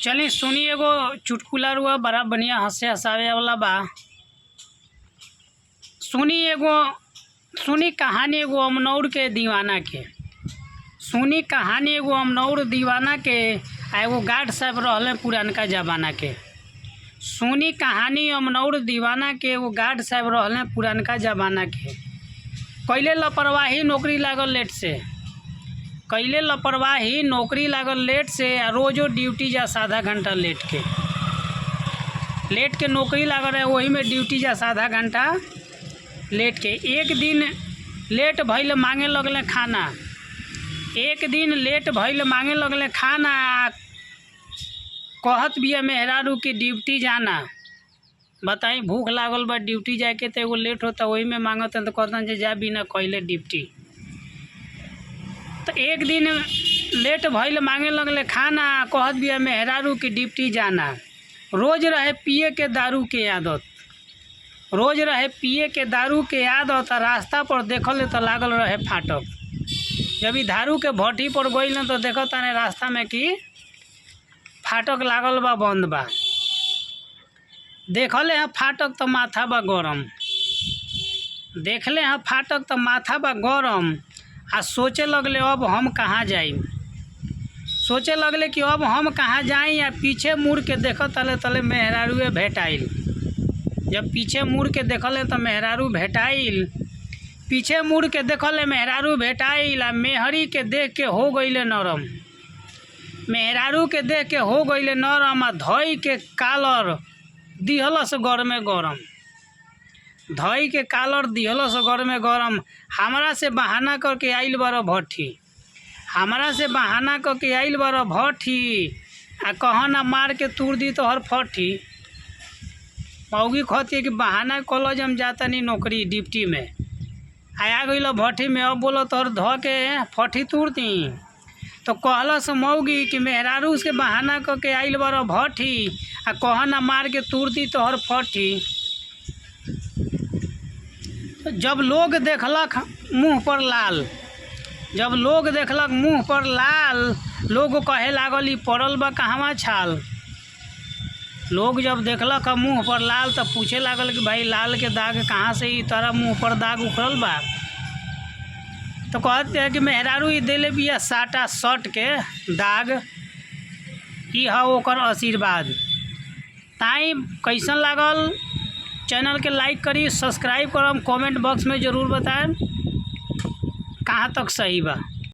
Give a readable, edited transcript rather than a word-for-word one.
चली सुनी एगो चुटकुला रुआ बड़ा बढ़िया हंसे हंसावे वाला बा। सुनी एगो, सुनी कहानी एगो अमनौर के दीवाना के। सुनी कहानी एगो अमनौर दीवाना के आ एगो गार्ड साहब रहले पुरानका जमाना के। सुनी कहानी अमनौर दीवाना के, एगो गार्ड साहब रहले पुरानका जमाना के। कइले लापरवाही नौकरी लागल लेट से, कइले लापरवाही नौकरी लागल लेट से आ रोजो ड्यूटी जास आधा घंटा लेट के। लेट के नौकरी लागल रहे, वही में ड्यूटी जास आधा घंटा लेट के। एक दिन लेट भइल मांगे लगले खाना, एक दिन लेट भइल मांगे लगले खाना, कहत बिया मेहरारू की ड्यूटी जाना। बताई भूख लागल बा ड्यूटी जाके त एगो लेट होता वही में मांगत त कहतन जे जा बिना कइले ड्यूटी। तो एक दिन लेट भइल मांगे लगले खाना, कहत बिया मेहरारू की ड्यूटी जाना। रोज रहे पिए के दारू के आदत, रोज रहे पिए के दारू के आदत, आ रास्ता पर देखल त लागल रहे फाटक। जब ई दारू के भट्ठी पर गइलन त देखत ताने रास्ता में कि फाटक लागल बा, बंद बा। देखले हैं फाटक त माथा बा गरम, देखले हैं फाटक त माथा बा गरम, आ सोचे लगले अब हम कहाँ जाई। सोचे लगले कि अब हम कहाँ जाई, आ पीछे मुड़ के देखत तले तले मेहरारूए भेटाइल। जब पीछे मुड़ के देखले त मेहरारू भेटाइल, पीछे मुड़ के देखले मेहरारू भेटाइल, आ मेहरी के देख के हो गइले नरम। मेहरारू के देख के हो गइले नरम, आ धोई के कालर दिहलस गरमे गरम, धोई के कालर दिहलस गरमे गरम। हमरा से बहाना करके आइल बार भट्ठी, हमरा से बहाना करके आइल बार भट्ठी, आ कह ना मार के तूर दी तोहर फट्ठी। मौगी कहती कि बहाना कॉलेज हम जाता नहीं नौकरी ड्यूटी में, आया गइल भट्ठी में, अब बोलो तोहर धो के फट्ठी तूर दी। तो कहलस मौगी कि मेहरारू से बहाना करके आइल बार भट्ठी, आ कह ना मार के तूर दी तोहर फट्ठी। जब लोग देखलक मुँह पर लाल, जब लोग देखलक मुँह पर लाल, लोग कहे लागल ई पड़ल बा कहवा छाल। लोग जब देखलक मुँह पर लाल त पूछे लागल कि भाई लाल के दाग कहाँ से ई तोरा मुँह पर दाग उखड़ल बा। तो कहते हैं कि मेहरारू ई देले बिया साटा सट के दाग, ई ह ओकर आशीर्वाद। ताई कैसन लागल चैनल के लाइक करी, सब्सक्राइब करम, कमेंट बॉक्स में ज़रूर बताएं कहाँ तक सही बा।